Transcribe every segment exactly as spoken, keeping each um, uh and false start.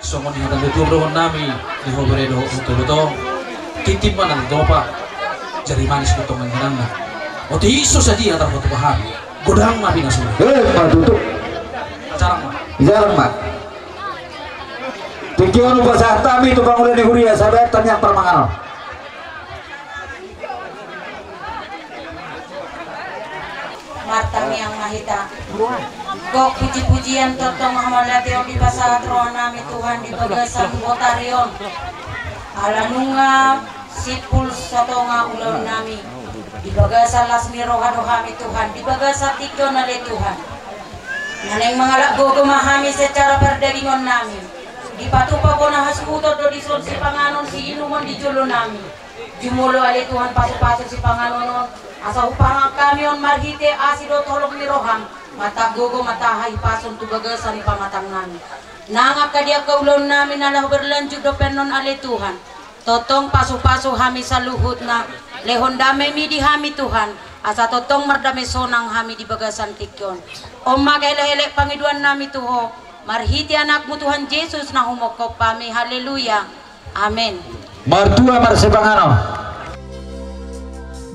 Songon i hata ni tuan dohot nami, di ho bere dohot ho tolo tong. Tintin ma na dopa. Jari manis do tong ingananna. Otik so sadia tarpatupa hami. Godang ma pinasuna. Eh, patutu. Jarang ma. Jarang ma. Tingki on hupasahat hami tu pangula ni huria, sabar tanyang parmanganon. Martangiang ma hita. Gok puji-pujian tongtong hamauliateon dipasahat roha nami Tuhan di bagasan botari on. Ala nunga simpul satonga ulaon nami. Di bagasan las ni roha do hami Tuhan, di bagasan tingki on ale Tuhan. Na naeng mangalap gogo ma hami secara pardagingon nami. Dipatupa bona hasuhuton do dison sipanganon siinumon di jolo nami. Jumolo ale Tuhan pasu-pasu sipanganon on, asa hupangan hami on marhite asi dohot holong ni roham, margogo ma taha hipason tu bagasan pamatang nami. Nang angka di angka ulaon nami na laho berlanjut dope annon ale Tuhan. Tongtong pasu-pasu hami saluhutna, lehon damemi di hami Tuhan, asa tongtong mardame sonang hami di bagasan tingki on. On ma elek-elek pangidoan nami tu ho, marhite anakmu Tuhan Jesus na humongkop hami. Haleluya. Amen. Martua marsipanganon.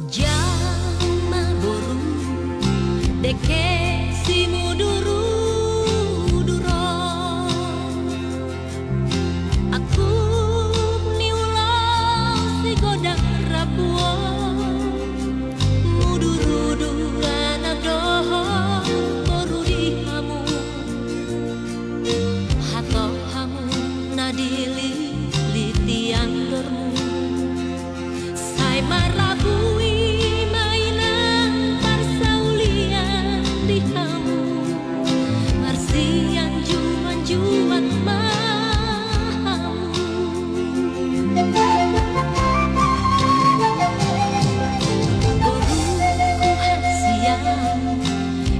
Jama boru, dengke simudur-udur on. Angkup ni ulaon sigodang rambu on. Mudur-udur anak dohot boru di hamu. Hatop hamu na dilili tiang dormu. Sai marabui ma inang parsaulian di hamu. Marsianjuan-juan ma hamu. Boruku hasian,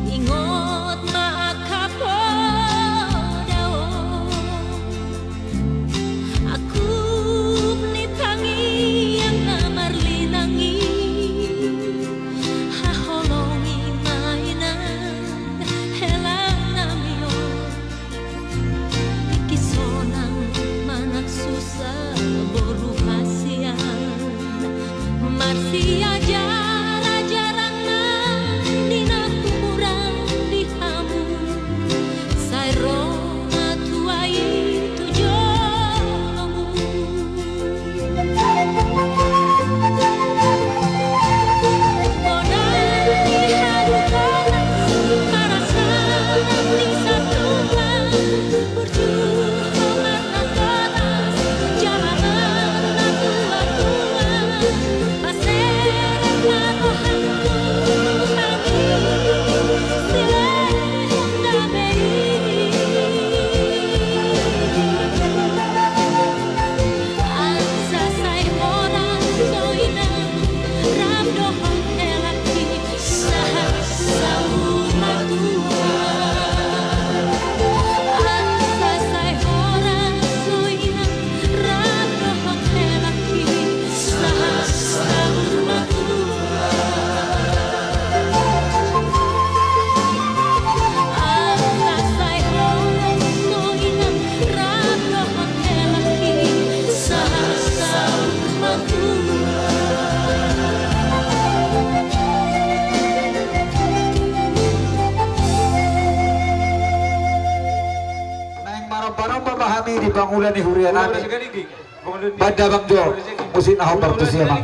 ingot ma angka poda on. Angkup ni tangiang na marlinang i, haholongi ma inang hela nami on. Tingki sonang manang susa boru hasian. Marsiajar-ajaran ma di na hurang di hamu. Sai ro ma tua i tu jolomu. Bona ni haduan, parasaan ni satua. Sahat saur matua. Asa sai horas so inang rap dohot helangki. Sahat saur matua. Asa sai horas so inang rap dohot helangki. Sahat saur matua. Naeng maromba-romba ma hami di pangula ni huria nami. Banda Bang Jo, musik na hombar tusi amang.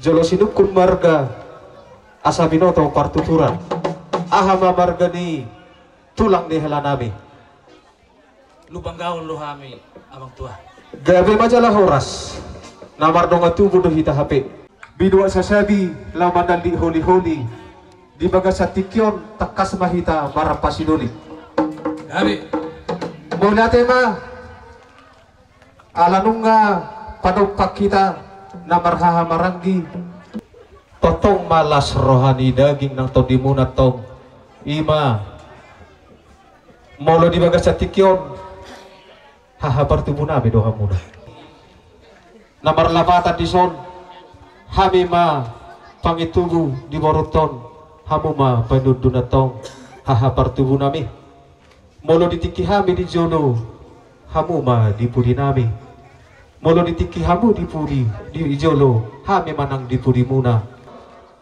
Jolo sinungkun marga asa binoto partuturan. Aha ma marga ni tulang ni helanami? Lumban Gaol do hami, amang tua. Gabe ma jala horas. Na mardongan tubu do hita hape. Binuat sasabi laho manaldi holiholi. Di bagasan tingki on tangkas ma hita marhapasidoli. Gabe. Mauliate ma. Ala nunga padompak hita na marhaha maranggi. Tongtong ma las roha ni daging nang tondimuna tong. Ima. Molo di bagasan tingki on haha partubunami do hamuna. Na marlapatan dison, hami ma pangintubu di borunta on, hamu ma panundun antong haha partubunami. Molo di tingki hami di jolo, hamu ma di pudinami. Molo di tingki hamu di pudi, di jolo, hami ma nang di pudimuna.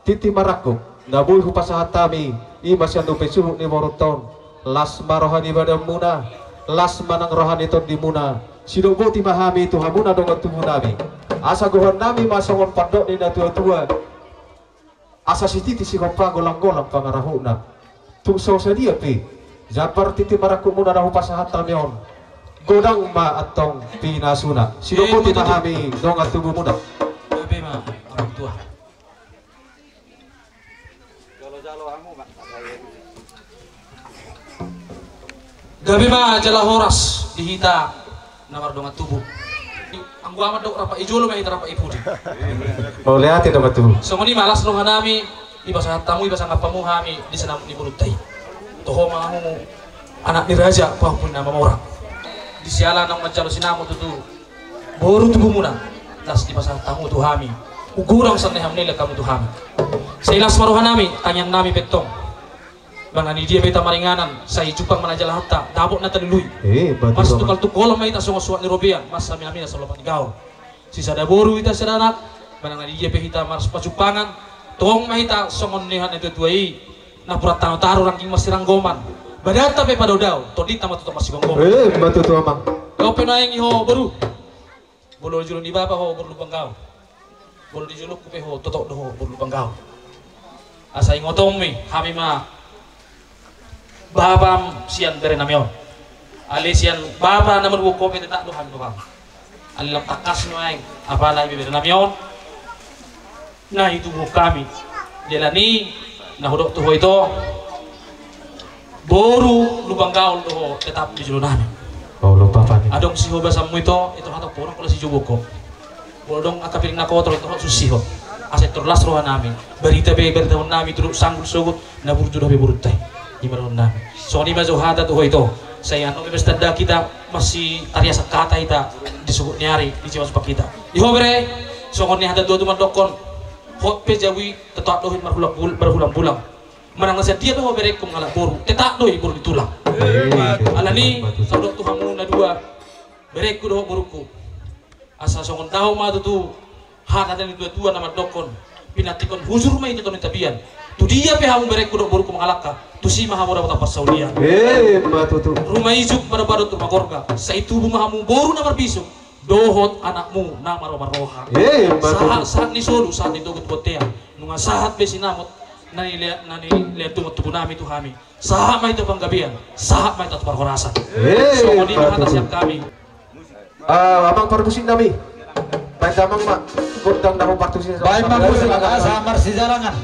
Tintin marangkup na boi hupasahat hami, ima sian dope suhut ni borunta on. Las ma roha ni badanmuna, las ma nang roha ni tondimuna. Sidok boti ma hami tu hamuna dongan tubunami. Asa gohonnami ma songon pandok ni natuatua. Asa sititi sihompa, golanggolang pangarahutna. Tung so sadia pe jambar tintin marangkupmuna na hupasahat hami on, godang ma antong pinasuna. Sidok boti ma hami dongan tubumuna. Gabe ma, amang tua. Gabe ma jala horas di hita na mardongan tubu. Anggo aman do rap i jolo, ma hita rap i pudi. Mauliate dongan tubu. Songon i ma las rohanami, dipasahat hamu, dipasangap hamu hami di sinamot ni borunta i. Toho ma hamu anak ni raja, pahompu ni na mamora. Di siala naung manjalo sinamot tutu boru tubumuna, las dipasahat hamu tu hami. Uguran sannari hamu nilek hamu tu hami. Sai las ma rohanami, tangiangnami pe tong. Manang na di dia pe hita maringanan, sai jumpang ma na jala hata, dapot na talului. Eh, betul. Mas tukal tukol ma hita songon suhat ni robean, mas hami hami na songon lopak ni gaol. Sisada boru hita sisada anak, manang na di dia pe hita marsipajumpangan, tong ma hita songon nihana tuatua i, napuran tano taru rangging marsiranggoman. Badanta pe padaodao, tondinta ma totop marsigomgoman. Eh, betul tutu amang. Dope naeng i ho boru. Molo di jolo ni bapa ho boru Lumban Gaol. Molo di jolongku pe ho totop do ho boru Lumban Gaol. Asa ingotonmi hami ma bapam sian berenami on. Alai sian bapa na manubuhon ho pe tetap do hami bapam. Alai lam tangkas nuaeng apala ibeberenami on na itubuhon hami. Jala ni na hudok tu ho ito, boru Lumban Gaol do ho tetap di jolonami. Adong si ho basanmu ito, ito hatop porang pola si jobok ho. Molo adong angka piring na kotor ito ho susi ho. Asa intor las rohanami. Barita pe baritahonnami tu dolok sanggul sogot na burju dope borunta i. Ima dohononnami. Songon i ma jo hata tu ho ito. Sai annon pe mestanda hita masitariasan hata hita di sogot ni ari di jima supak hita. Di ho bere, songon ni hata tuatua mandokkon. Hot pe jabu i tetap do hot marhulang bul-, marhulang bulang. Manang na sadia pe ho berengku mangalap boru, tetap do i boru ni tulang. Alani, sai hudok tu hamu na dua, berengku dohot borungku. Asa songon dao ma tutu hata ni tuatua na mandokkon, pinantikhon hujur ma i tu tondi tapian. Tu dia pe hamu berengku dohot borungku mangalangka, tusi ma hamu dapotan parsaulian. Ima tutu. Ruma ijuk, badonbadon tu ruma gorga, sai tubu ma hamu boru na marbisuk. Dohot anakmu na marroha-marroha. Ima tutu. Sahat, sahat ni solu, sahat ni togu tu bontean. Nunga sahat be sinamot na nilehon, na nilehon dongan tubunami tu hami. Sahat ma hita tu panggabean, sahat ma hita tu parhorasan. Songon i ma hata sian hami. Ah, amang parmusiknami. Baen damang ma gondang na ho partusi. Baen ma musik asa marsijalangan.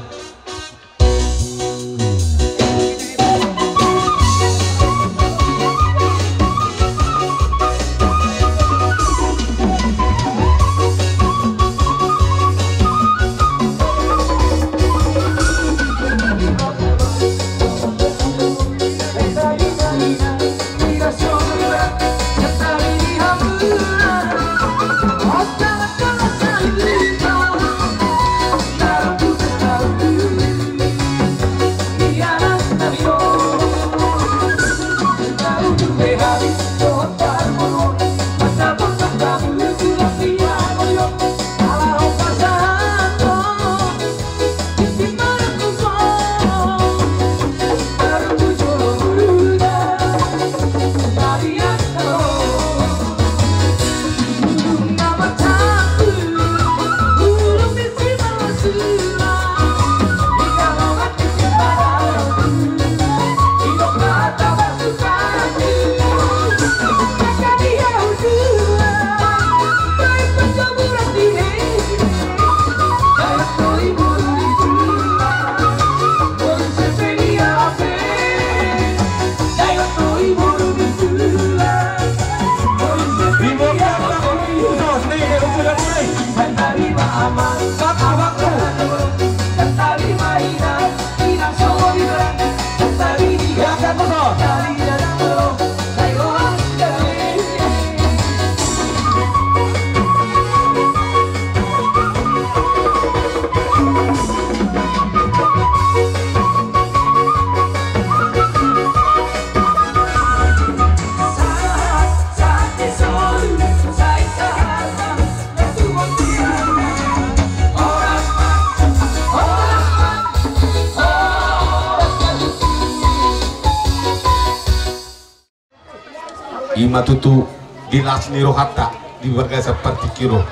Ma tutu di las ni rohanta di bagasan partingkian on.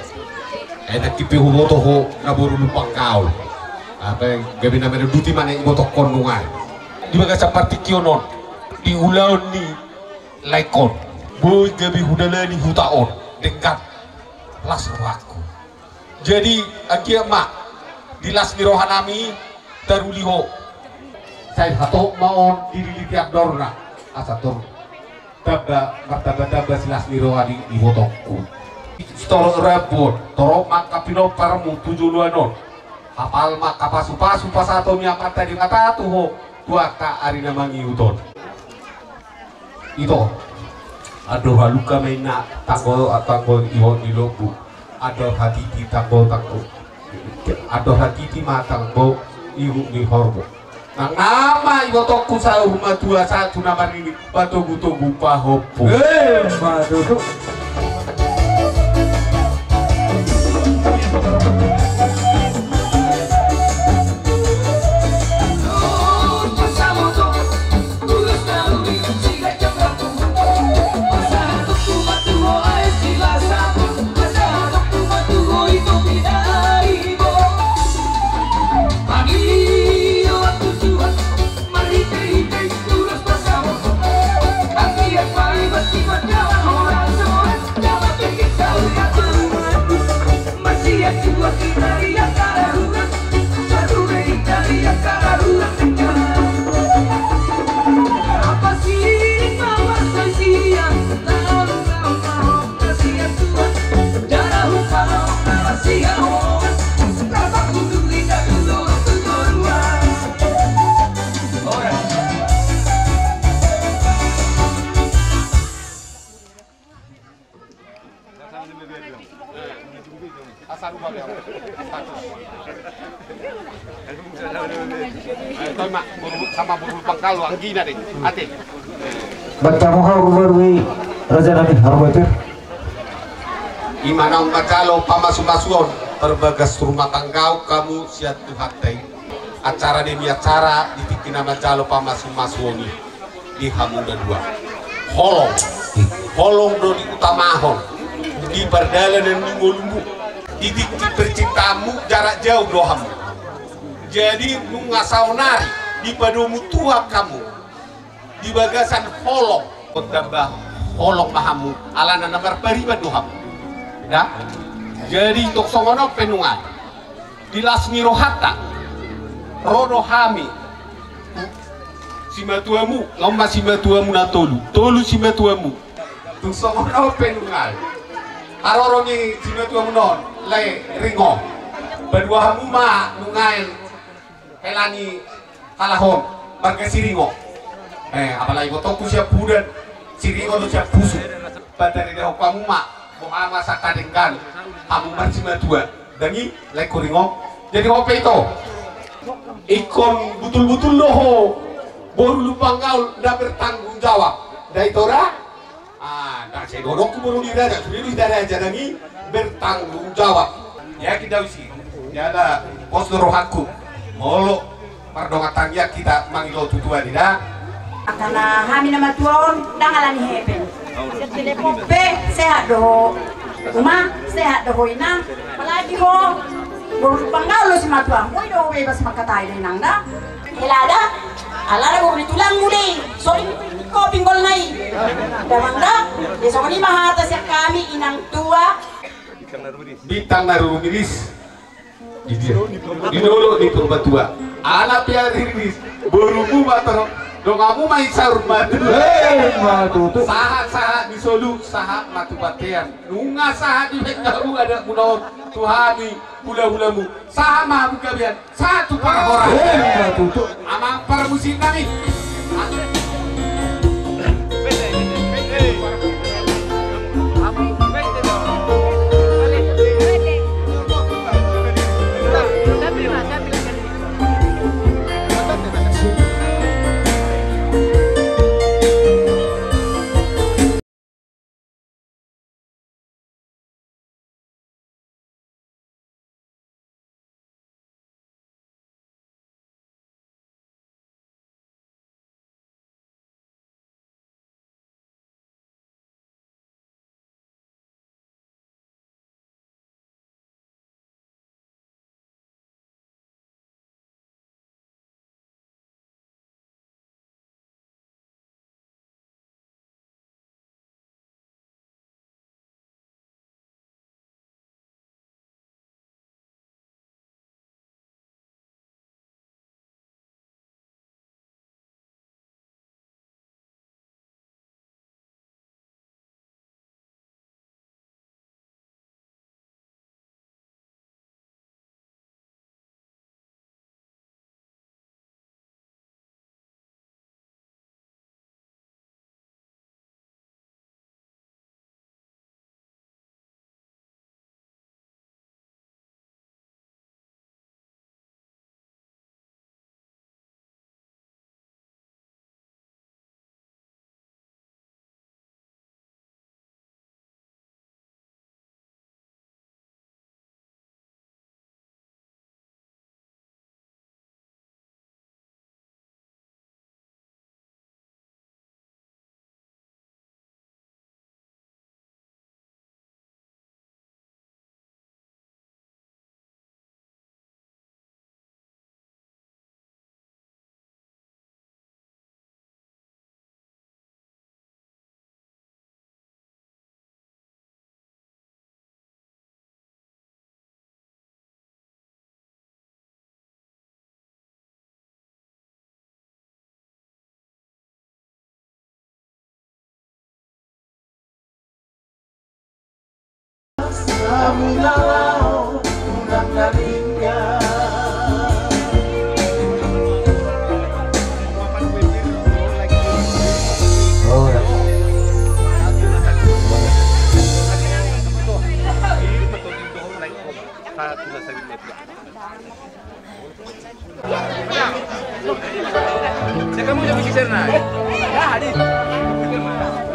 Ai nangkin pe huboto ho na boru Lumban Gaol. Apa gabe na manonduti ma na ibotohon nunga i. Di bagasan partingkian on, di ulaon ni laengkon, boi gabe hudalani huta on denggan las rohangku. Jadi anggiat ma di las ni rohanami taruli ho. Sai hatop ma on dililiti andorna asa tor tamba martamba-tamba silas ni roha ni ibotongku. Sitorop rambu on, torop ma angka pinomparmu tu joloan on. Hapal ma angka pasu-pasu pasahaton ni Amanta Debata tu ho tu angka ari na mangihut on. Ito, andor halumpang ma inna tanggol, tanggol ihot ni lombu. Andor hatiti tanggol, tanggol. Andor hatiti ma tanggol ihut ni horbo. Nang nama ibotongku saur matua sahat tu na marnini, patogu-togu pahompu. Eh, ma tutu. Sama boru Lumban Gaol anggina dei. Ate. Baca mo hau rubarui raja nami haru batir. Ima naung manjalo pamasumasuon, tarbagas rumah tanggaon hamu sian Tuhanta i. Acara demi acara di tingki na manjalo pamasumasuon i di hamu na dua. Holong, holong do diutamahon di pardalanan ni ngolumuna. Di tingki percintaanmu jarak jauh do hamu. Jadi nunga saonari dipadomu Tuhan hamu di bagasan holong. Tamba holong ma hamu alana na marpariban do hamu. Jadi tong songon on pe nunga i. Di las ni rohanta ro do hami tu simatuamu, on ma simatuamu na tolu, tolu simatuamu. Tung songon on pe nunga i haroro ni simatuamu on, lae ringot. Padua hamu ma nunga i hela ni halak on marga Siringot. Eh, apalagi ibotongku sian Pudan, Siringot do sian Pusu. Pataridahon hamu ma boha ma sangkadenggan hamu marsimatua. Dang i laengku Ringot. Jadi ho pe ito, ingkon butul-butul do ho boru Lumban Gaol na bertanggung jawab. Dang ito da? Ah, dang sai dohononku boru ni raja, sude do hita raja. Dang i bertanggung jawab. Yakin do au disi, jala pos do rohangku molo mardongan tangiang hita mangido tu Tuhan i da. Angka na hami na matua on dang alani hepeng. Pe sehat do ho uma, sehat do ho ina. Apalagi ho boru Lumban Gaol do simatuam, boi do ho bebas mangkatai da inang da. Hela da, alana boru ni tulangmu do i, songon i ho pinggolna i. Damang da, jadi songon i ma hata sian hami inang tua. Bintang na rumiris di dia, di dolok ni Purbatua. Ala pe riris borumu ma torop, donganmu ma i saur matua. Eh, ma tutu. Sahat-sahat ni solu, sahat ma tu bontean. Nunga sahat dibahen hamu adatmuna on tu hami hula-hulamu. Sahat ma hamu gabean, sahat tu parhorasan. Eh, ma tutu. Amang parmusik nami.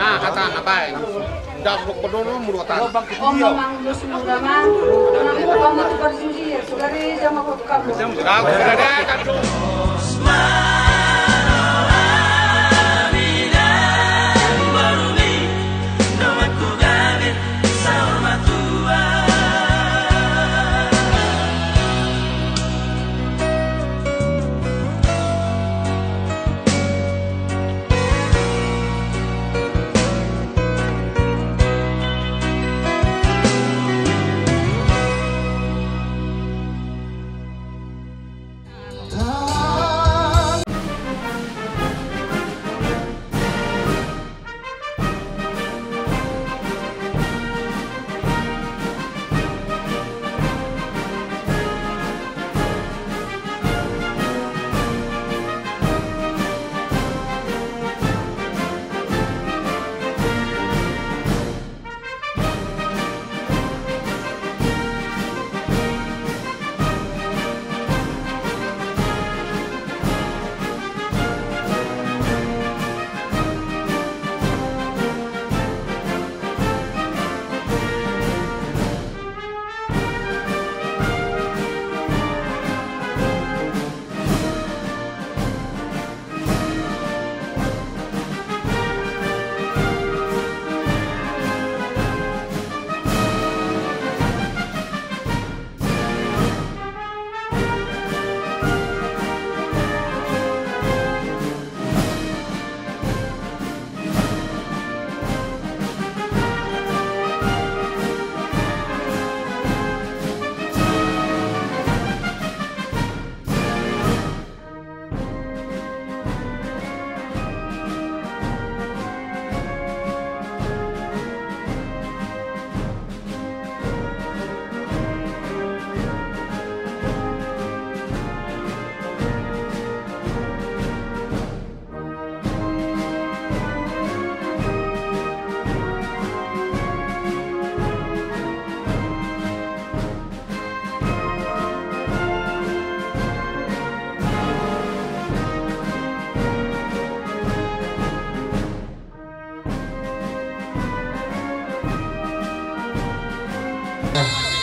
Nah, hata na baen. Ndang dok pedolo mulu hata. Om Mamang Lusi Mudama, menang kau tu parjudi, sugari jama kau tu kamu.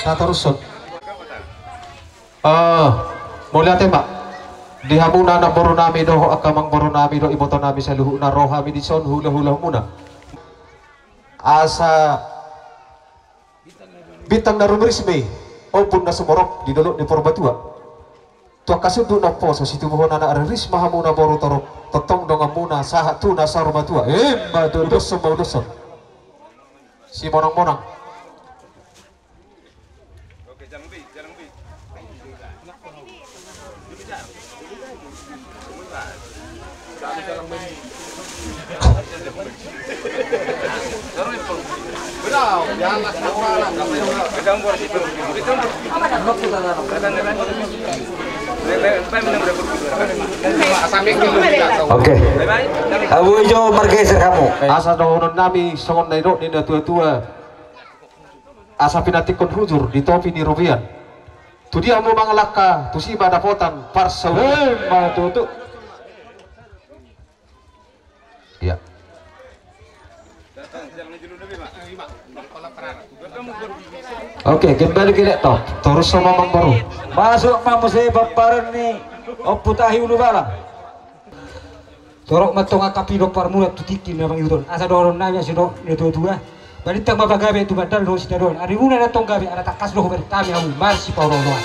Tatarushon. Ah, mauliate ma di hamuna namboru nami dohot angka amangboru nami dohot iboto nami saluhutna ro hami dison hulahula muna. Asa bintang na rumiris ma i ombun na sumorop di dolok ni Purbatua. Tu angka sundut na umposo situbuhon anak riris ma hamu naboru torop tongtong donganmuna sahat tu na saur matua. Emma tutu, doshon ma uloshon. Simonangmonang. Oke. Abu ijo margeser hamu. Asa dohonon nami songon na nidok ni natuatua. Asa pinantikhon hujur di topi ni robean. Tu dia hamu mangalangka, tusi ma dapotan parsaulian. Emma tutu. Iya. Oke, kembali ke laptop. Torus sama Mang Boru. Masuk ma muse pomparan ni Ompu Tahi Ulubalang. Torop ma antong angka pinompar muna tu tingki na mangihuthon. Asa dohonon nami asa didok ni natuatua. Balintang ma pagabe tu bandal dohot sitadoan. Arimuna na tong gabe ala tangkas do hubereng hami hamu marsipaolooloan.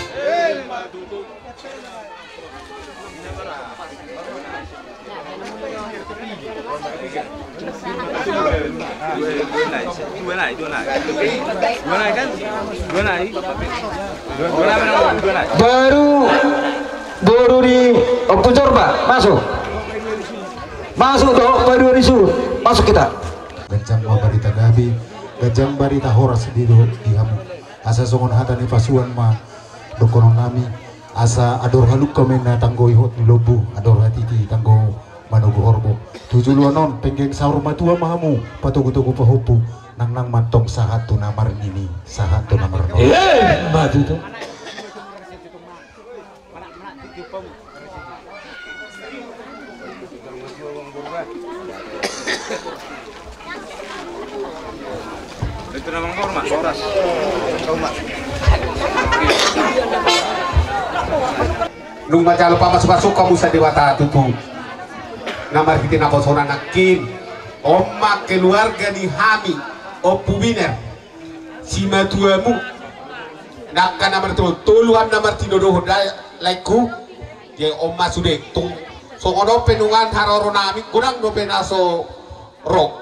Dua nai, dua nai. Dua nai kan? Dua nai. Dua nai, dua nai. Baru boru ni Ompu Jorma, masuk. Masuk dohot paduahon ni suhut. Masuk hita. Ganjang ma barita gabe, ganjang barita horas di do di hamu. Asa songon hata ni pasuan ma Dohonon nami, asa ador halumpang ma na tanggo ihot ni lombu, ador hatiti tanggo manogu horbo. Tu joloan on penggeng saur matua ma hamu, patogu-togu pahompu, nangnang ma antong sahat tu na marnini, sahat tu na marnono. Emma tutu. Nunga jalo pamasuk-masuk hamu sian Debata tutu. Na marhite naposonan nangkin. On ma keluarga ni hami, Ompu Biner. Simatuamu. Nangka na martinodohon, tolu hami na martinodohon da, laengku. Jadi on ma sude tung. Songon on pe nunga haroro nami, godang dope na so ro.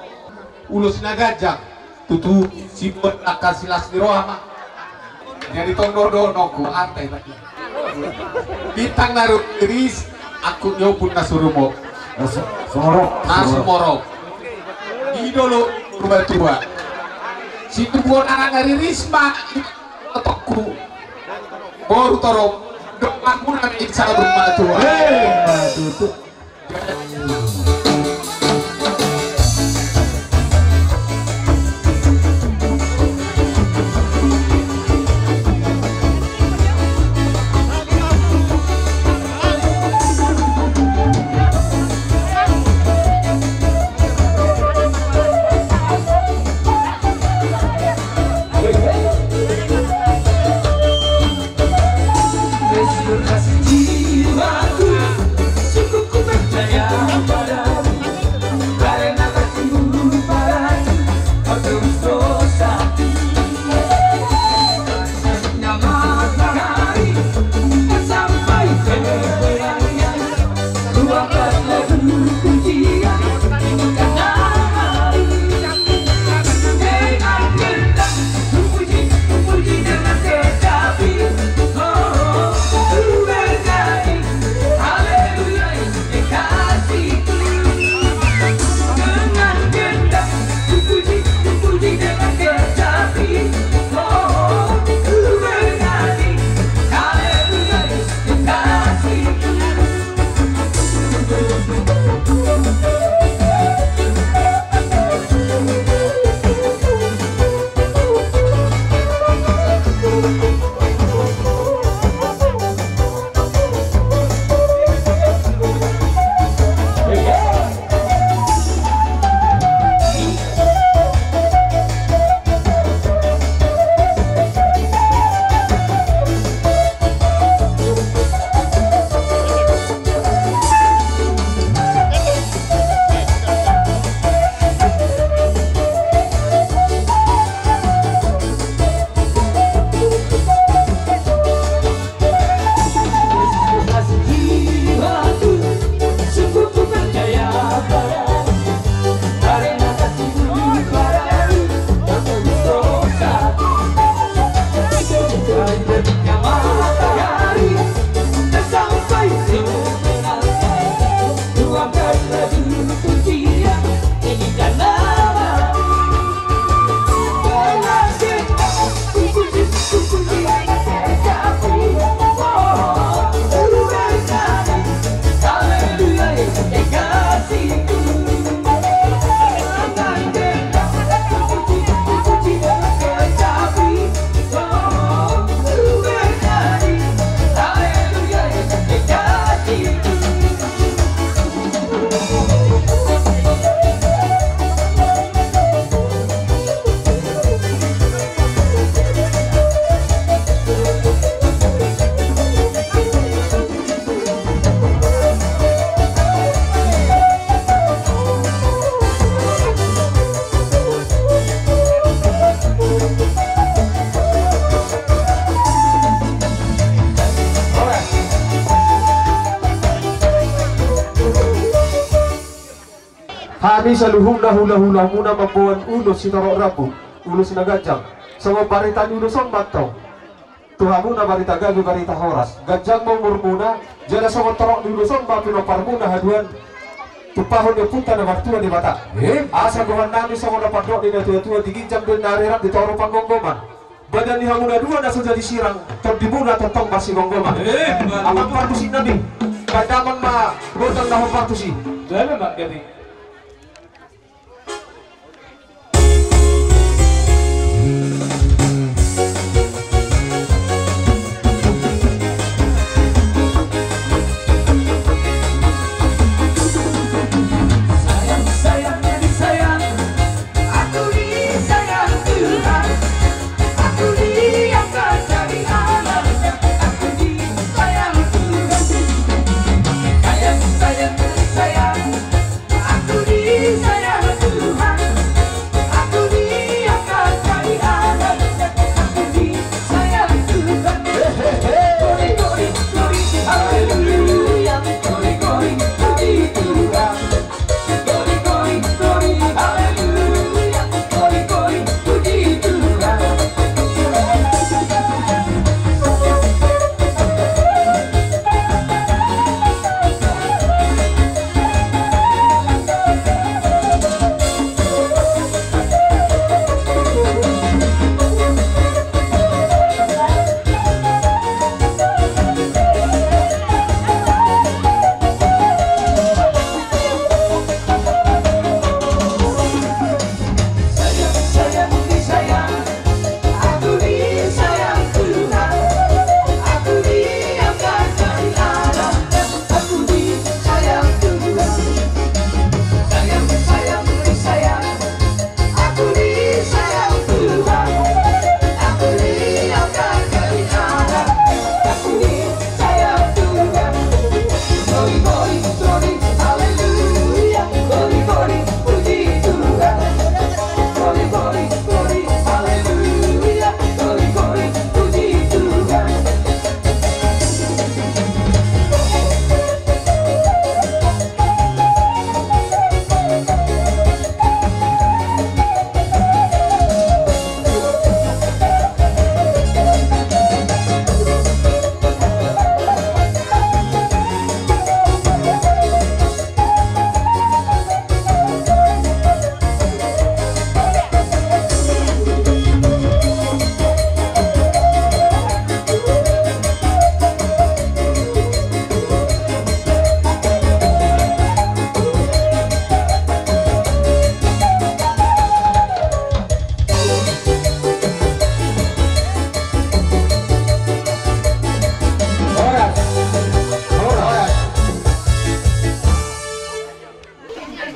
Ulos na ganjang. Tutu, sibuat nangka silas ni roha ma. Jadi tong do dohononku, antai tadi. Bintang na riris, angkup ni ombun na sumorop. Na su-, sumorop. Na sumorop. Di dolok Purbatua. Situbuan anak na riris ma, otokku. Boru torop, donganmuna na insa Purbatua. Hei, ma tutu. Hami saluhutna hulahulamuna mamboan ulos sitorop rambu, ulos na ganjang. Songon barita ni ulos on mantong. Tu hamuna barita gabe, barita horas. Ganjang ma umurmuna, jala songon torop ni ulos on ma pinomparmuna haduan tumpahon ni Ompunta na martua Debata. Asa gohan nami songon na pandok ni natuatua, di ginjang do inna arirang, di toru panggomgoman. Badan ni hamu na dua na so jadi sirang, tondimuna tongtong marsigomgoman. Eh, badan. Amang partusi nami, pandangon ma gondang na hombar tusi. Dalam, Mak, jadi.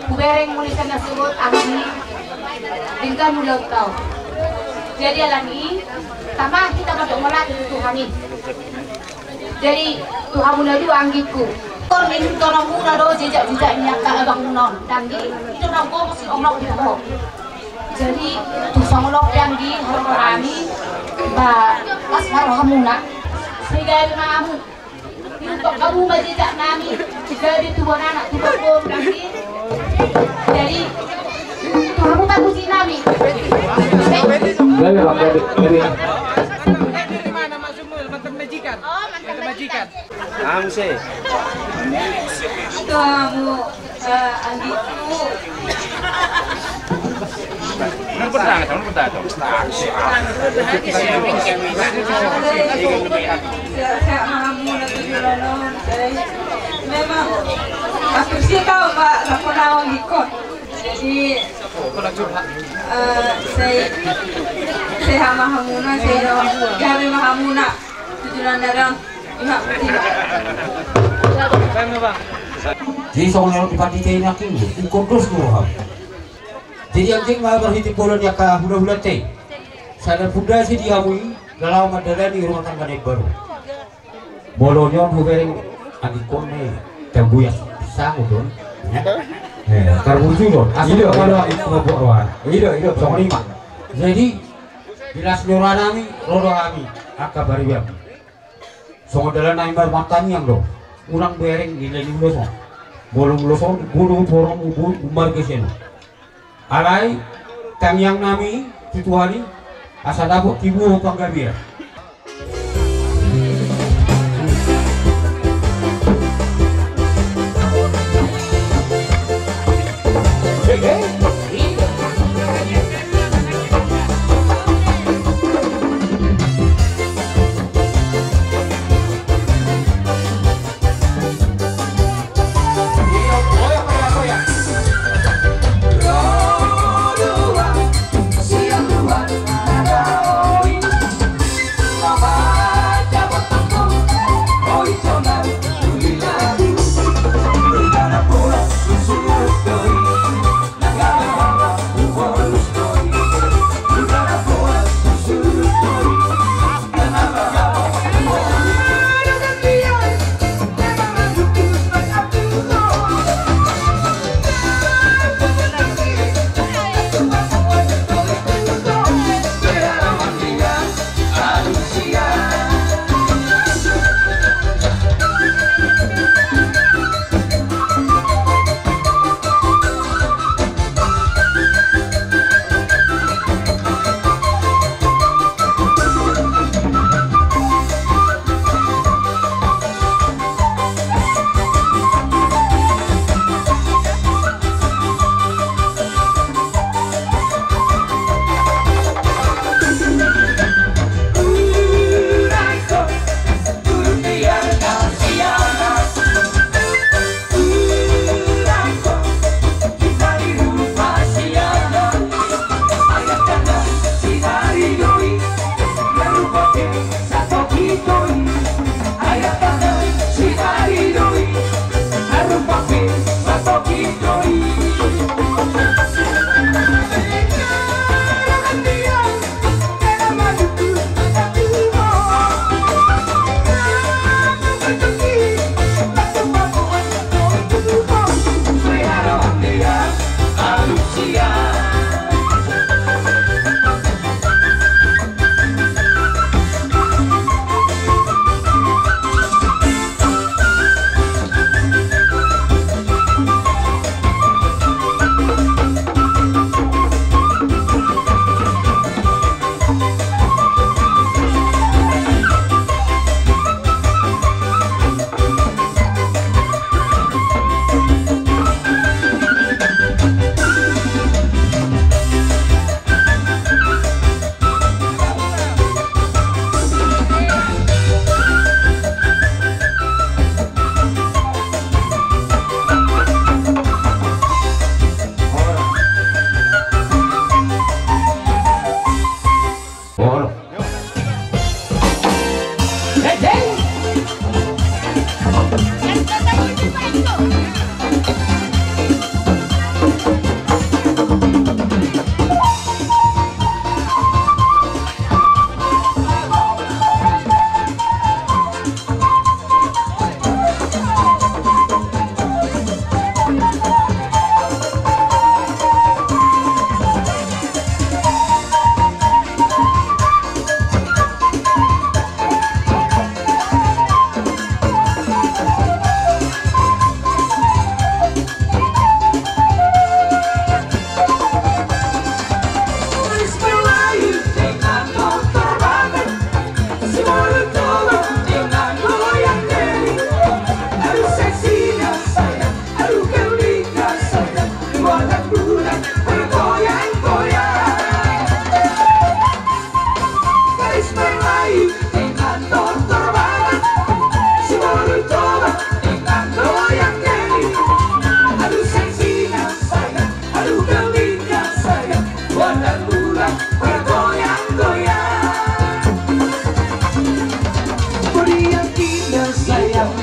Hubereng muna sian na sogot, anggi, denggan ulaonta on. Jadi alani, tama hita mandok mauliate tu Tuhan i. Jadi tu hamu na dua, anggingku. Tor nintononmuna do jejak-jejak ni angka abangmuna on. Danggi, i do na huboto siolok di ho. Jadi tung songon on pe, anggi, haroro nami, ba las ma rohamuna. Sai gabe ma hamu. Diungkap hamu ma jejak nami, gabe tubuan anak, tubuan boru nami. Jadi tu hamu partusi nami. Gabe, gabe, gabe. Dari mana maksudmu, mantan majikan? Oh, mantan majikan. Langsung. Tu hamu. Eh, anggingku. Sehat-sehat ma hamu na tu joloan on, sai. Memang, hampir sitaon ma, lapo na on dikon. Jadi, eh, sai, sehat ma hamuna, sai, gabe ma hamuna. Tu joloan on. Jadi songon na dipandita i, anggi, ingkon dos do roham. Jadi anggi, ma marhite pola ni angka hulahulanta i, sada pundasi di hamu i na laho mandalani rumah tangga na imbaru. Molo nion hubereng, anggingkon, na i tambuyas sangu do on. Eh, tarbujur do on. Asal do, kalau anggingkon mambuat roha. Ido, ido. Songon i ma. Jadi di las ni roha nami ro do hami angka pariban. Songon dalan nami martangiang do, unang bereng nilai ni ulos on. Molo ulos on, bodo borokmu, bo-, marga sian on. Alai tangiang nami tu Tuhan i, asa dapot tibu panggabean.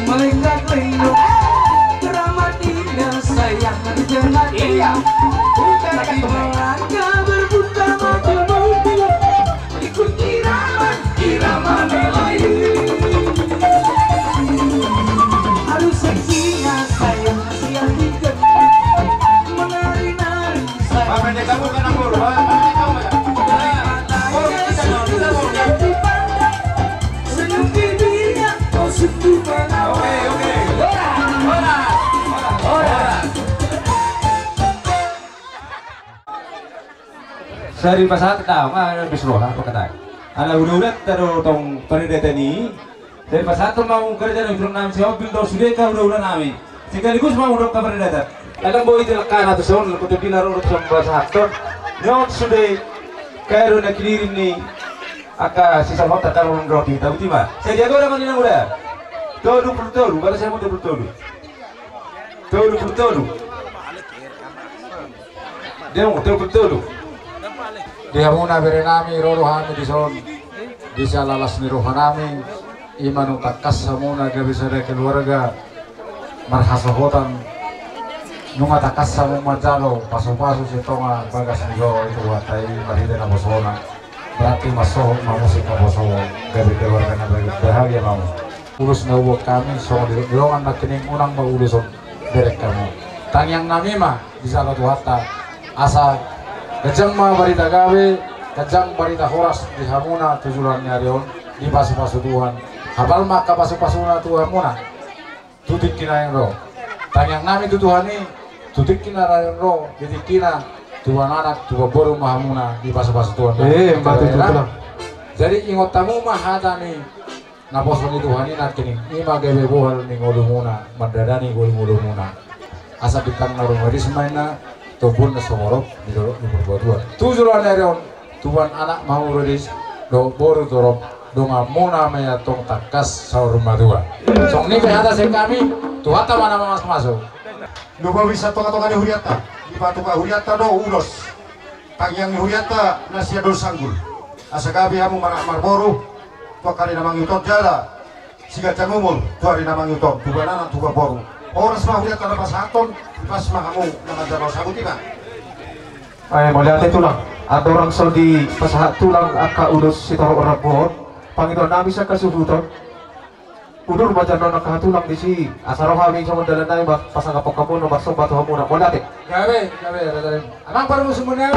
Melihat lino, keramat indah sayang dengan. Iya. Bukan di belakang berbuka madu. Ikut irama, irama Melayu. Harus seksinya sayang, siang tiga. Menari-nari. Pak Pendek, kamu kan akur. Pak Pendek, kamu ya. Nah, oh, kita dong, kita dong. Senyum bibirnya, oh, sungguh menawan. Oke, oke. Horas, horas, horas. Sai pasahat ta, ma, bis roha, apa kata? Ala udah-udah, taruh tong paridatani. Jadi pasahathon ma hamu angka raja nami, turang nami, si Obil dohot sude angka hulahula nami. Sekaligus ma hamu dohot angka paridatana. Ndang boi dilangkana tu son, kutip di na ro tu son pasahathon. Ngot sude, kairo na kilirin ni angka sisa mota kairo roti, tahu ti ma. Sai dia gora ma di na muda. Tolu puluh tolu, balas saya mau tolu puluh tolu. Tolu puluh tolu. Dia mau tolu puluh tolu. Di hamuna bere nami, ro do hami di son. Di siala las ni roha nami, ima nunga tangkas hamuna gabe sada keluarga marhasohotan, nunga tangkas hamu manjalo pasu-pasu sian tonga bagas ni joro i tu hata i marhite naposona. Berarti masohot ma muse naposo, gabe keluarga na bahagia ma hamu. Ulos na huboan hami songon i, di dongan nangkining unang ma ulos on bereng hamu. Tangiang nami ma di sada Tuhanta, asa ganjang ma barita gabe, ganjang barita horas di hamuna tu joloan ni ari on, dipasu-pasu Tuhan. Hapal ma angka pasu-pasuna tu hamuna tu tingki na naeng ro. Tangiang nami tu Tuhan i, tu tingki na naeng ro, di tingkina, tubuan anak, tubuan boru ma hamuna dipasu-pasu Tuhan. Eh, ma tutu, Tulang. Jadi ingot hamu ma hata ni naposo ni Tuhan i nangkining, ima gabe bohal ni ngolumuna, mandadani ngolu-ngolumuna. Asa bintang na rumiris ma inna, tombun na sumorop di dolok ni Purbatua. Tu joloan ni ari on, tubuan anak ma hamu ro di, dohot boru torop, donganmuna ma i antong tangkas saur matua. Songon i pe hata sian hami, Tuhanta ma na mamasu-masu. Lumobi sian tonga-tonga ni hurianta, dipatupa hurianta do ulos. Tangiang ni hurianta na sian Doli Sanggul. Asa gabe hamu maranak marboru tu angka ari na mangihut on jala siganjang umur tu ari na mangihut on, tubuan anak tubuan boru. Horas ma hurianta na pasahathon, dipas ma hamu na manjalo, sabuti ma. Ai, mauliate Tulang. Andorang so dipasahat Tulang angka ulos sitorop rambu on, pangidoan nami sian hasuhuton. Udur ma jalo na angka tulang disi, asa ro hami songon dalan nami ma pasangaphon hamu na marsomba tu hamuna. Mauliate. Gabe, gabe, gabe. Amang parmusik muna.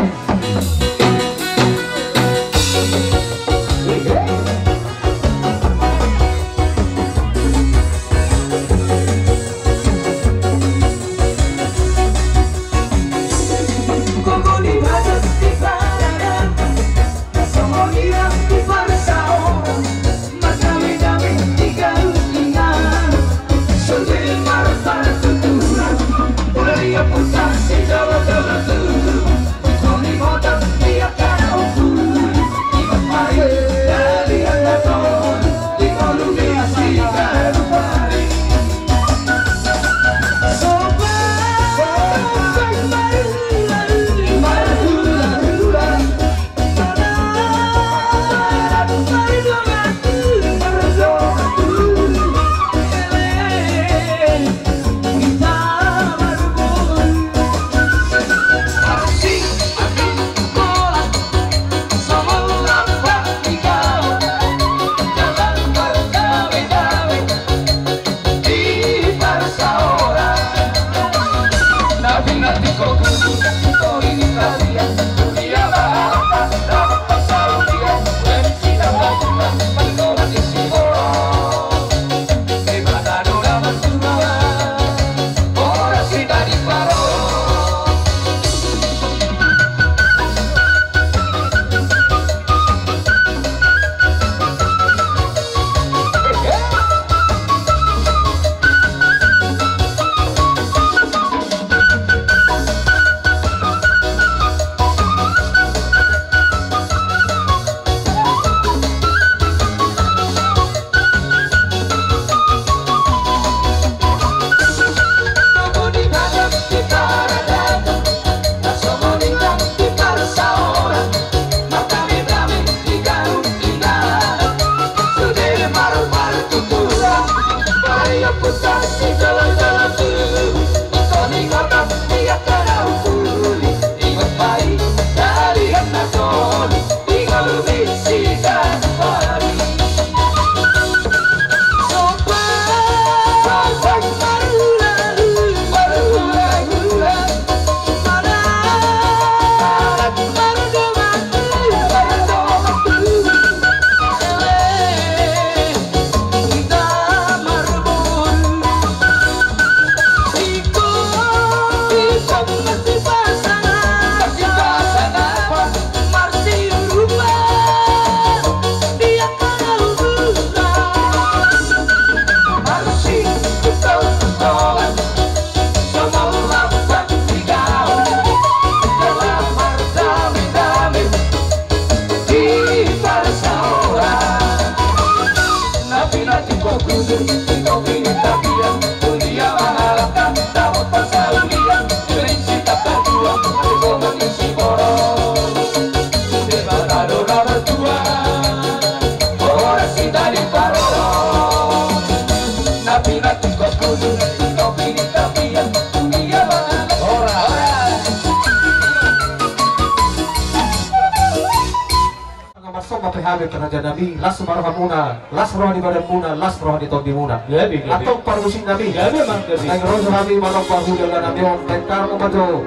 Nga marsomba pe hami tu raja nami, las ma rohamuna, las roha ni badanmuna, las roha ni tondimuna. Gabe, gabe. Antong parmusik nami. Gabe, Mang, gabe. Naeng ro jo hami manomba hulahula nami on, naeng tarung ma jo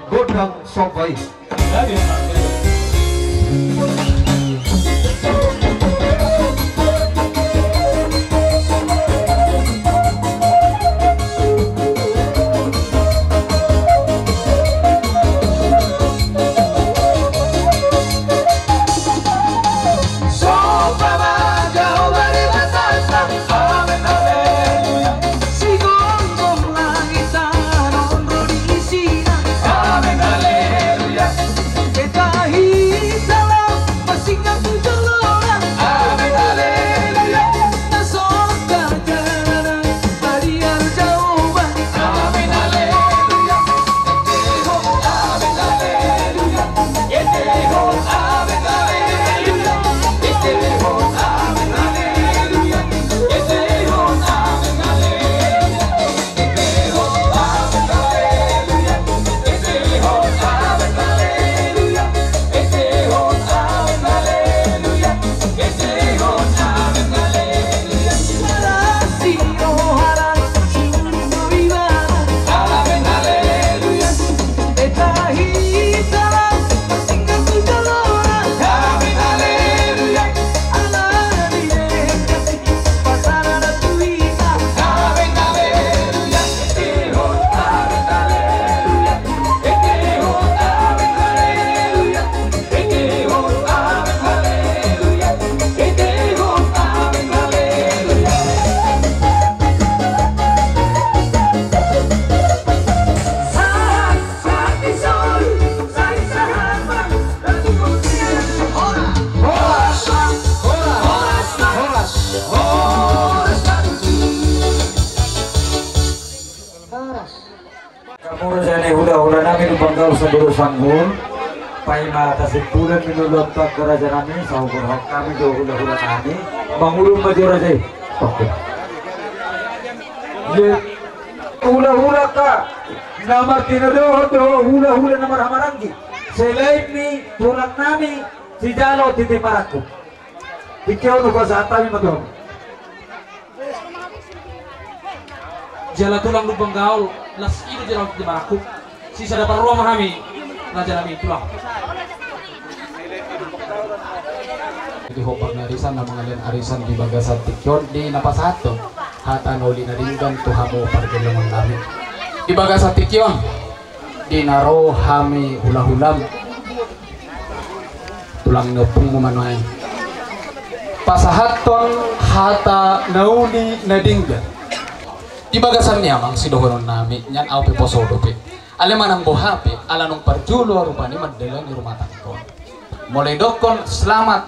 gondang somba i. Gabe, Mang, gabe. Horas. Molo jani hulahula nami Lumban Gaol Sandoro Sanggul, paima tasimpulan minulon tangga raja nami, sahuhut hami do hulahula nami, mangulum ma jo raja i. Oke. Ye, hulahula ka, na martinodohon do, hulahula na marhahamaranggi. Selain ni tulang nami, sijalo titi marangkup. Tingki on hupasahat hami ma tu hamu. Jala tulang Lumban Gaol, las i do jala di marangkup. Sisada parroha ma hami, raja nami tulang. Jadi hombar ni arisan na mangalean arisan di bagasan tingki on di na pasahathon hata na uli na denggan tu hamu pargellengon nami. Di bagasan tingki on. Di na ro hami hulahulam, tulang ni ompungmu ma nuaeng pasahathon hata na uli na denggan. Di bagasan ni amang sidohonon nami, nian au pe poso dope. Alai manang boha pe, ala nunga parjolo rupani mandalani rumah tangga on. Molo didokkon selamat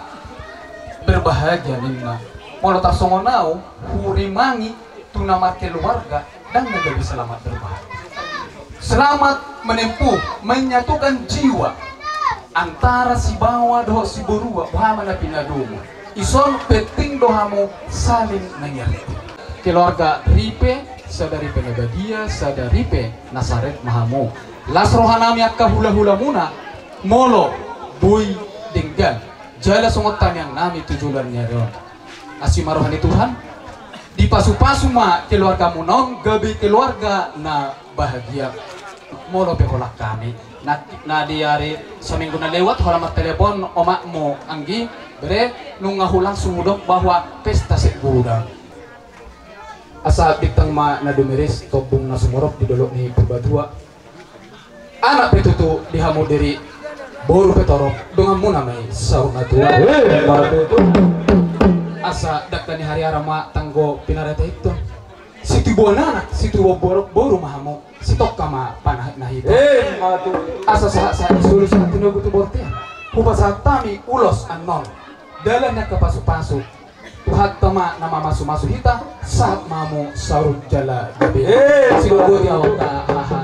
berbahagia ninna. Molo tarsongon au, hurimangi tu na markeluarga, ndang na gabe selamat berbahagia. Selamat menempuh, menyatukan jiwa antara sibaoa dohot siborua, boha ma na pinadomu. Ison penting do hamu saling mengerti. Keluarga Ripe, sada Ripe na badia, sada Ripe na saret ma hamu. Las roha nami angka hulahulamuna, molo boi denggan, jala songon tangiang nami tu joloan ni ari on. Asi ma roha ni Tuhan, dipasupasu ma keluargamuna on gabe keluarga na bahagia. Molo pe holan hami, na, na di ari saminggu na lewat holan martelepon omakmu, anggi, bere, nunga hulangsung hudok bahwa pesta sek godang. Asa bintang ma na dumeris, tombung na sumorop di dolok ni Purbatua. Anak pe tutu di hamu diri, boru pe torop, donganmuna ma i saur matua. Eh, ma tutu. Asa dangka ni hariara ma tanggo pinareta itu. Situbuan anak, situbuan boru, boru ma hamu, sitongka ma panahat na hita. Eh, ma tutu. Asa sahat-sahat ni solu sahat tinogu tu bortean. Hupasahat hami ulos annon. Dalan ni angka pasupasu. Tuhanta ma na mamasumasu hita, sahat ma hamu saur jala gabe. Eh, sidohot i. Aha.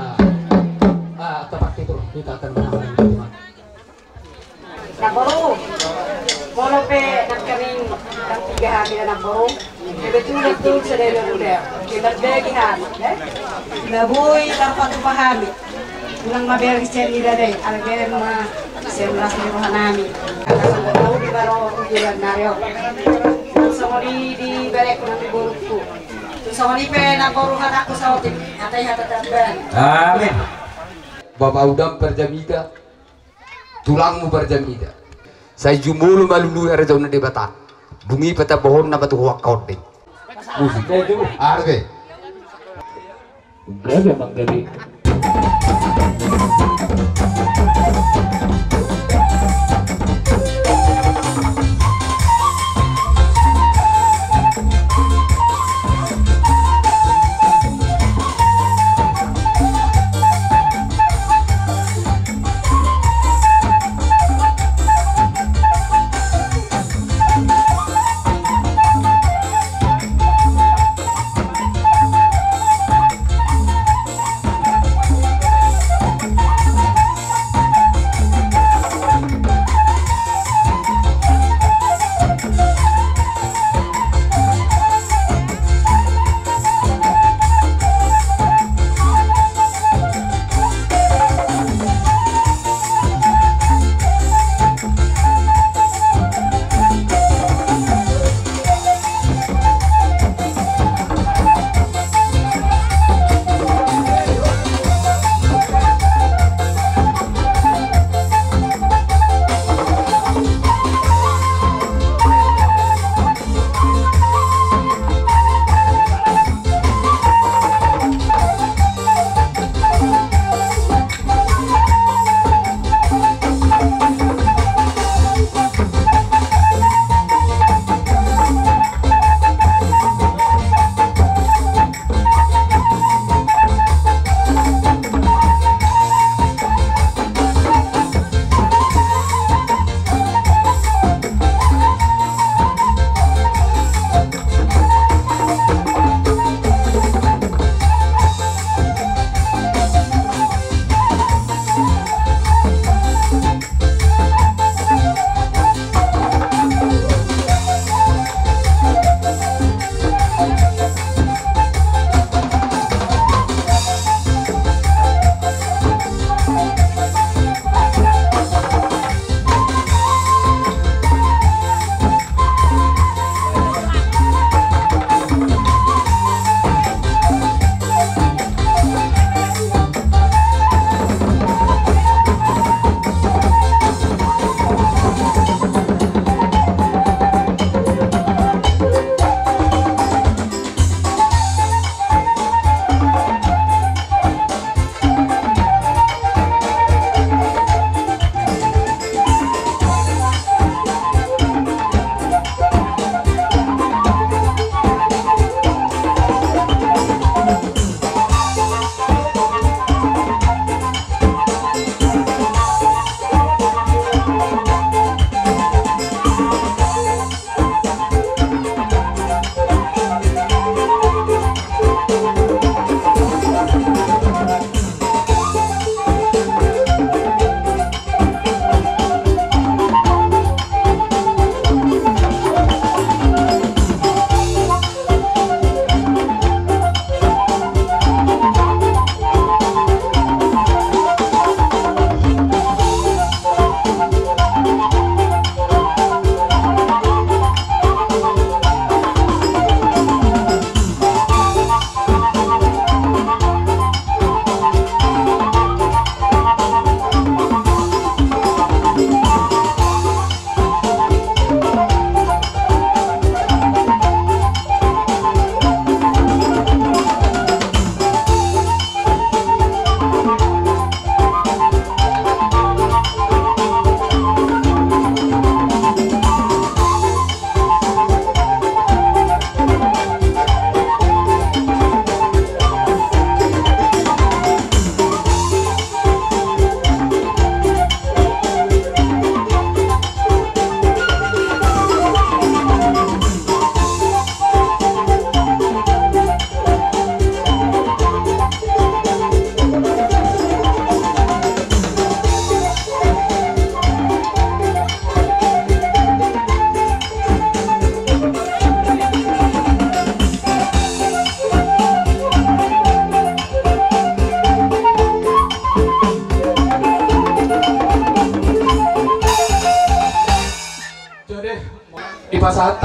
Ah, tapak itu hita akan menang. Namboru, molo pe nangkaning nang piga hami da namboru, kebetulan tu sadari on uda, kebetulan hami, eh? Labui tarpatupa hami. Ulang ma bere sian ida dei, ala bere ma sian las ni roha nami. Ala sangkut tau di baro ujuran nari on. Songon i di bareku nang di borungku. Songon i pe namboru hataku saotik, hata i hata tambahan. Amin. Bapa udam parjamita. Tulangmu parjamita. Sai jumolo malului harajaon ni Debata. Dung i pe tabohon nama tu huangka on dei. Musik. Arbe. Gabe manggabe.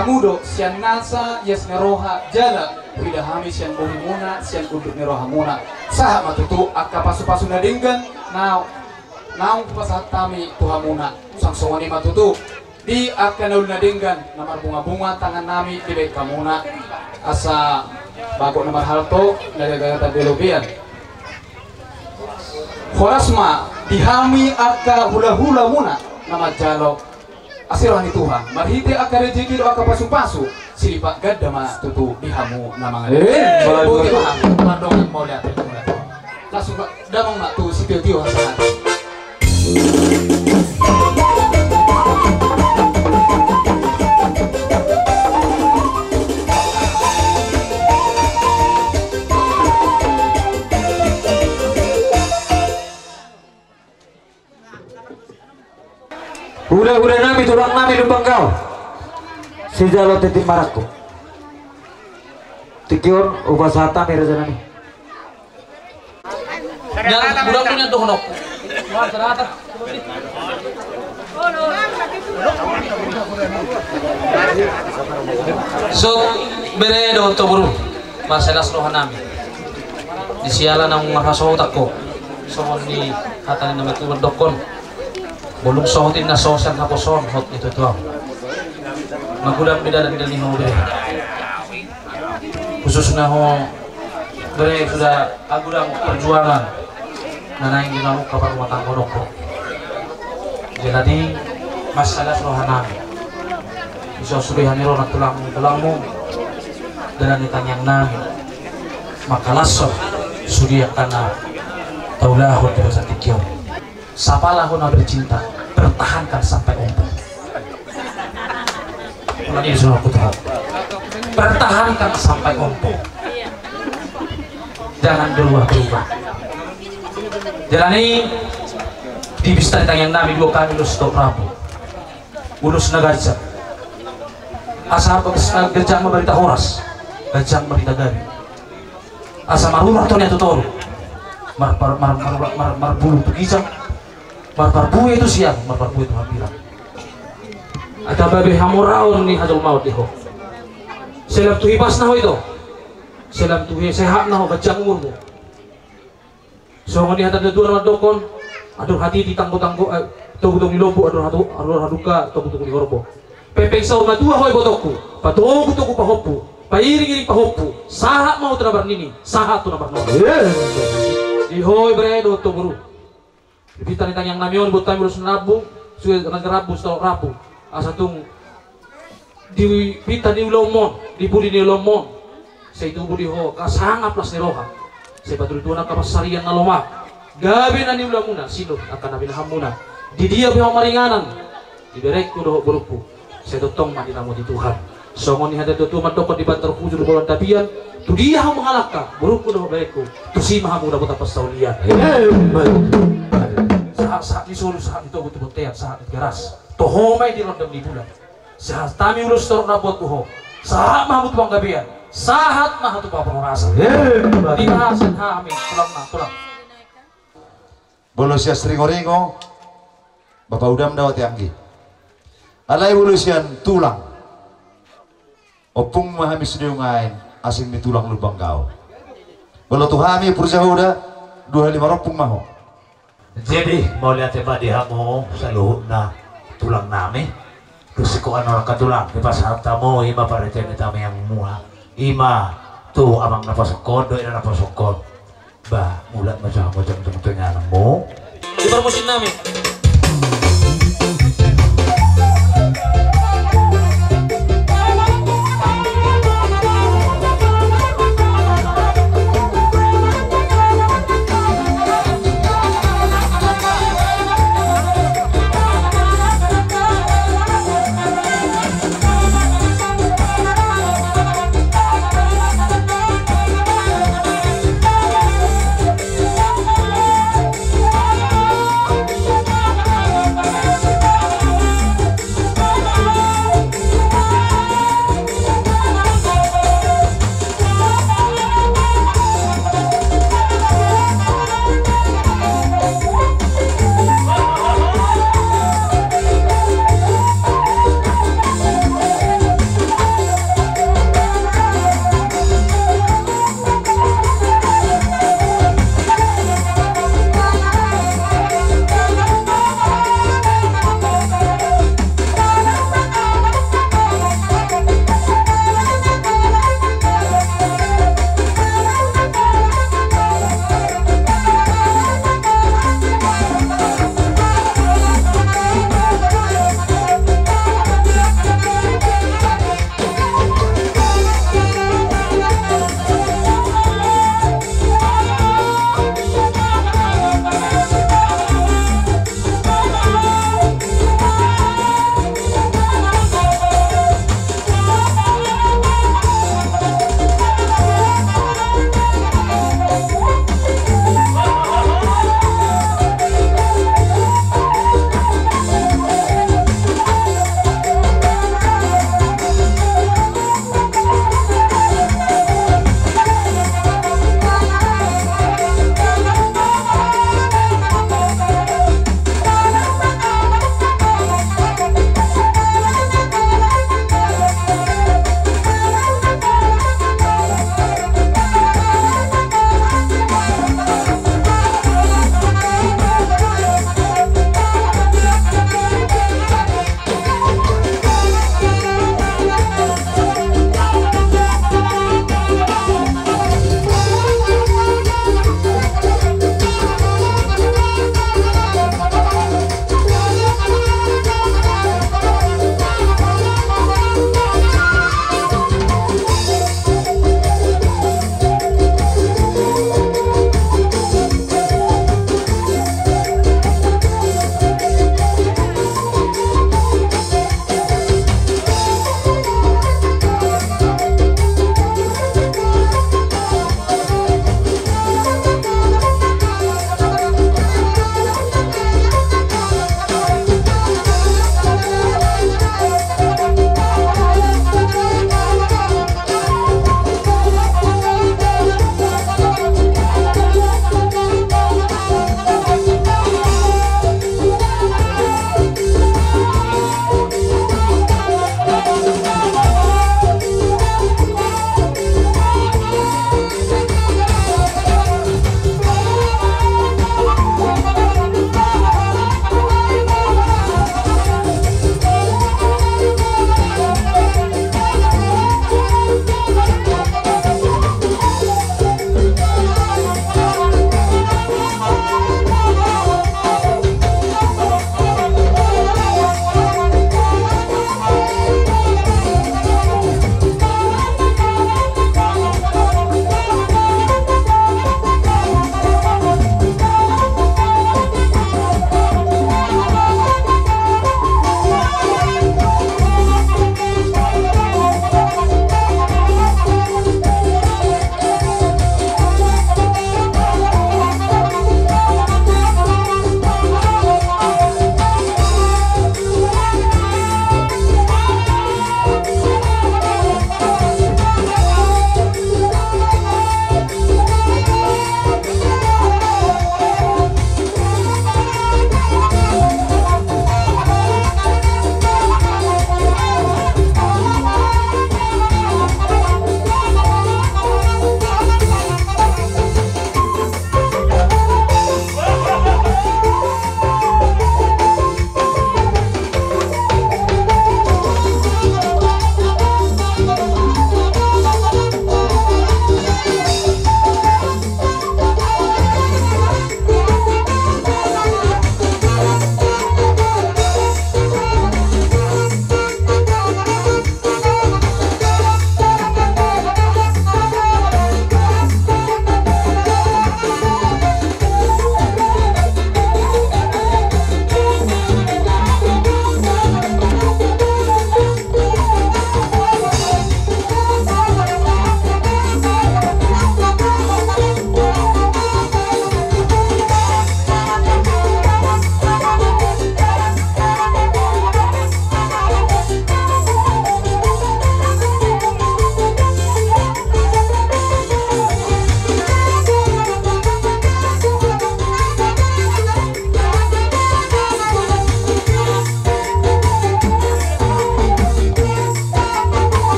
Hamu do sian nasa ias ni roha jala huida hami sian bohimuna, sian unduk ni rohamuna. Sahat ma tutu angka pasupasu na denggan na naung hupasahat hami tu hamuna. Sang songon i ma tutu di angka na uli na denggan na marbungabunga tangannami dibahen hamuna, asa bagot na marhalto na gagatan di lobian. Horas ma di hami angka hulahulamuna na manjalo asi roha ni Tuhan marhite angka rejeki dohot angka pasupasu. Silipat ganda ma tutu di hamu na mangalehon. Boti ma hamu mardongan mauliate. Langsung damang ma tu sitiotio hasahatan. Hulahulanami, tulangnami Lumban Gaol, sijalo tintin marangkup. Tingki on hupasahat hami rajanami. Nang budak punya dohonok. So, bere dohot boru, marsilas rohanami. Di siala naung marhasohotan ho, songon ni hata ni na tuatua mandokkon: Bolung sohot inna so sian haposoon, hot ni tuatua. Magodang be dalan ni ho bere. Khususna ho bere suda agodang perjuangan na naeng di mamungka parrumatanggaon ho. Jadi marsilas rohanami. Dison sude hami ro nang tulangmu, tulangmu, dalan ni tangiangnami mangkalashon sude angka na taulahon di bagasan tingki on. Sapala ho na bercinta, pertahankan sampai ompung. Ulangi, sudah aku tahu. Pertahankan sampai ompung. Jangan berubah-berubah. Jala ni di pesta ni tangiangnami dua kali ulos tu rambu. Ulos na ganjang. Asa ganjang ma barita horas, ganjang barita gabe. Asa marurat tu toru, mar, mar, marbulu tu ginjang, marparbue tu siamun, marparbue tu hambirang. Asa gabe hamoraon ni hajolmaon di ho. Sai lam tu hipasna ho ito. Sai lam tu he, sehatna ho, ganjang umurmu. Songon ni hata ni tuatua na mandokkon: Andor hatiti tanggotanggo, eh, togutogu ni lombu, andor hatu, andor halumpang togutogu ni horbo. Pengpeng saur matua ho ibotongku, patogutogu pahompu, pairingiring pahompu, sahat ma ho tu na marnini, sahat tu na marnono. Di ho bere dohot boru. Di pesta ni tangiangnami on, buat hami ulos na rambu, sude na rambu, sitorop rambu. Asa tung di pesta ni ulaonmon, di pudi ni ulaonmon, sai tubu di ho angka sangap las ni roha. Sai paturi Tuhan angka pansarian na lomak, gabe na niulamuna, sinur angka na pinahanmuna. Di dia pe ho maringanan, di berengku dohot borungku, sai tongtong ma diramoti Tuhan. Songon ni hata ni tuatua mandokkon: Di bantar hujur bolon tapian, tu dia ho mangalangka, borungku dohot berengku, tusi ma hamu dapotan parsaulian. Sahat, sahat ni solu, sahat ni togu tu bontean, sahat ni Tigaras. Toho ma i di rondang ni bulan. Sahat hami ulos torop na buat tu ho. Sahat ma hamu tu panggabean. Sahat ma hamu tu parhorasan. Di bahasan hami, tulang na, tulang. Molo sian siringoringo, bapa udam do au, te anggi. Alai molo sian tulang, ompung ma hami sude, ungaen asing ni tulang Lumban Gaol. Molo tu hami purjahoda, dua hali marompung ma ho. Jadi mauliate ma di hamu saluhutna tulangnami. Tusiko annon angka tulang, dipasahat hamu i ma parete ni tangiangmuna. I ma tu amang na pasungkon dohot ina na pasungkon. Ba, mulak ma jo hamu jam tung tu ingananmu. Di parmusiknami.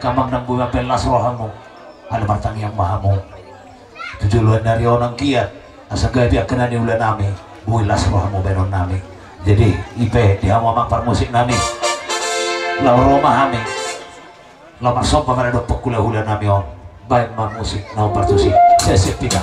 Amang nang boi mambahen las rohamu. Ala martangiang ma hamu tu joloan ni ari on anggiat asa gabe angka na niula nami, boi las rohamu bahenon nami. Jadi i pe di hamu amang parmusik nami, laho ro ma hami laho marsomba maradophon hulahula nami on. Bahen ma musik na hombar tusi. Sesep pita.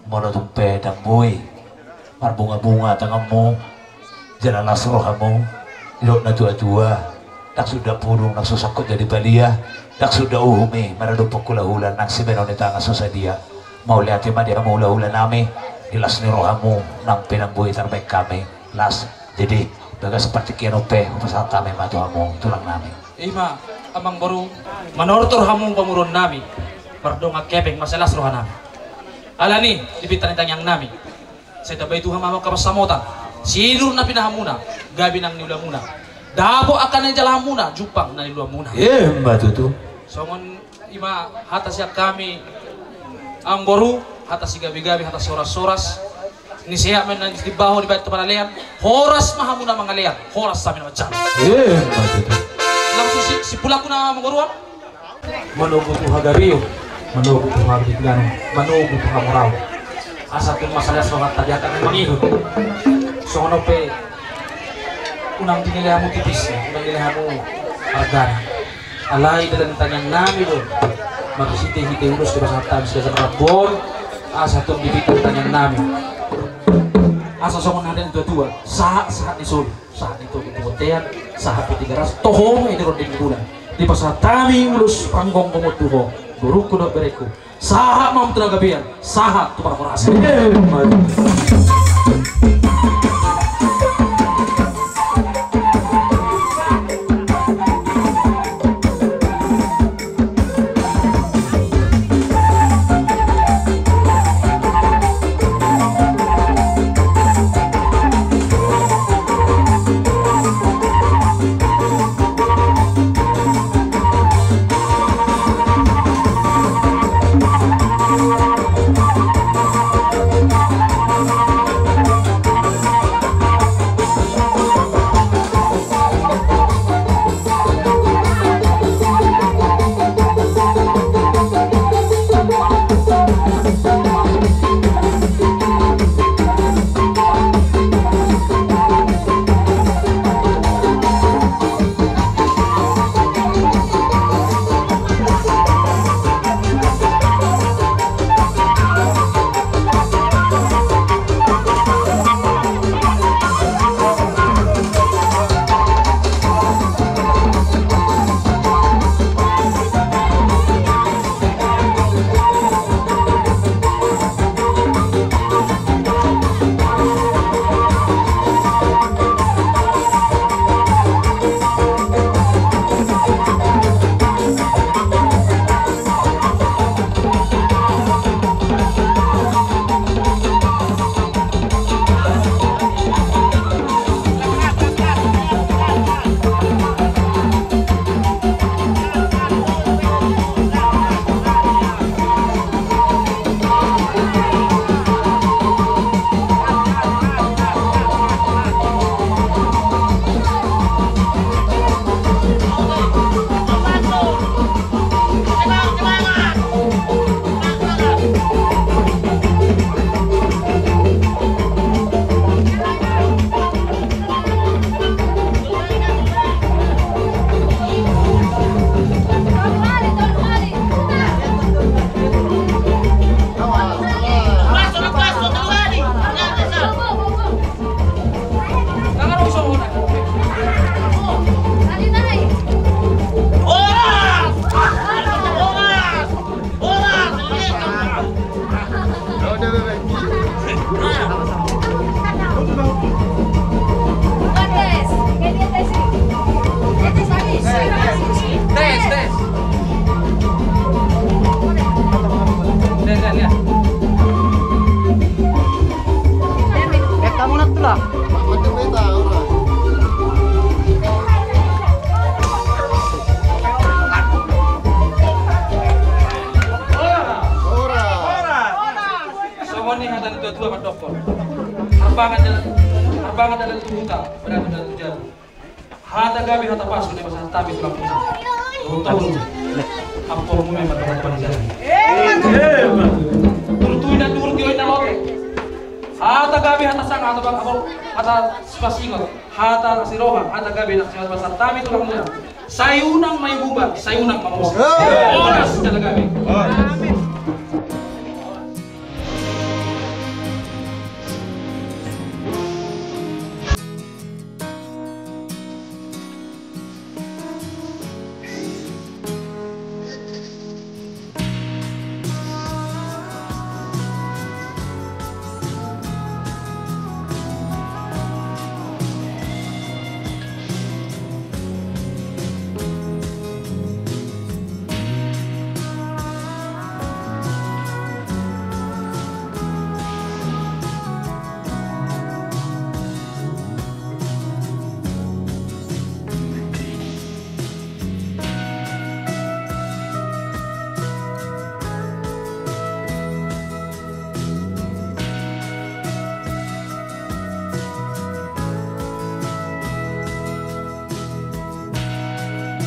Molo tung pe ndang boi marbungabunga tanganmu, jala las rohamu, didok na tuatua, ndang suda pudung, ndang so sangkot jadi palia, ndang suda uhum i maradophon hulahula nang sibahenon ni tangan so sadia. Mauliate ma di hamu hulahula nami, di las ni rohamu nang pe ndang boi tarbahen hami las. Jadi bagas partingkian on pe hupasahat hami ma tu hamu tulang nami. Ima, amang boru, manortor hamu pamoruon nami, mardongan hepeng ma sai las roha nami. Alani i, di pinta ni tangiang nami, sai tabahen Tuhan ma hamu angka pansamotan, sinur na pinahanmuna, gabe nang niulamuna, dapot angka na nijalahanmuna, jumpang na niluanmuna. Ima tutu. Songon i ma hata sian hami, amang boru, hata sigabegabe, hata sihoras-horas. Ni sehat ma na nitimbaho dibahen tu paralean, horas ma hamu na mangalean, horas hami na manjalo. Ima tutu. Langsung si, simpulangku na manggoruan. Manogu tu hagabeon, manogu tu hagedegdeganon, manogu tu hamoraon. Asa tung mansai las rohanta di angka na mangihut. Songon on pe, unang dinilai hamu tipisna, unang dinilai hamu argana. Alai dalan tangiang nami do marhitehite ulos dipasahat hami siganup rambu on, asa tung di pinta tangiang nami. Asa songon hata ni natuatua, sahat sahat ni solu, sahat ni togu tu bontean, sahat tu Tigaras, toho ma i di rondang ni bulan. Dipasahat hami ulos panggonggongon tu ho, borungku dohot berengku. Sahat ma hamu tu na gabean, sahat tu parhorasan. Ima tutu. Hata gabe hata pasu na pasahat hami tulang Kuta. Turtu. Ampormu memang dapat panjang. Turtu inna turti o inna lote. Hata gabe hata sanga hata bang hata sipasingot. Hata siroha hata gabe na sipasingot hami tulang Kuta. Sai unang ma ibubar, sai unang ma mose. Horas jala gabe.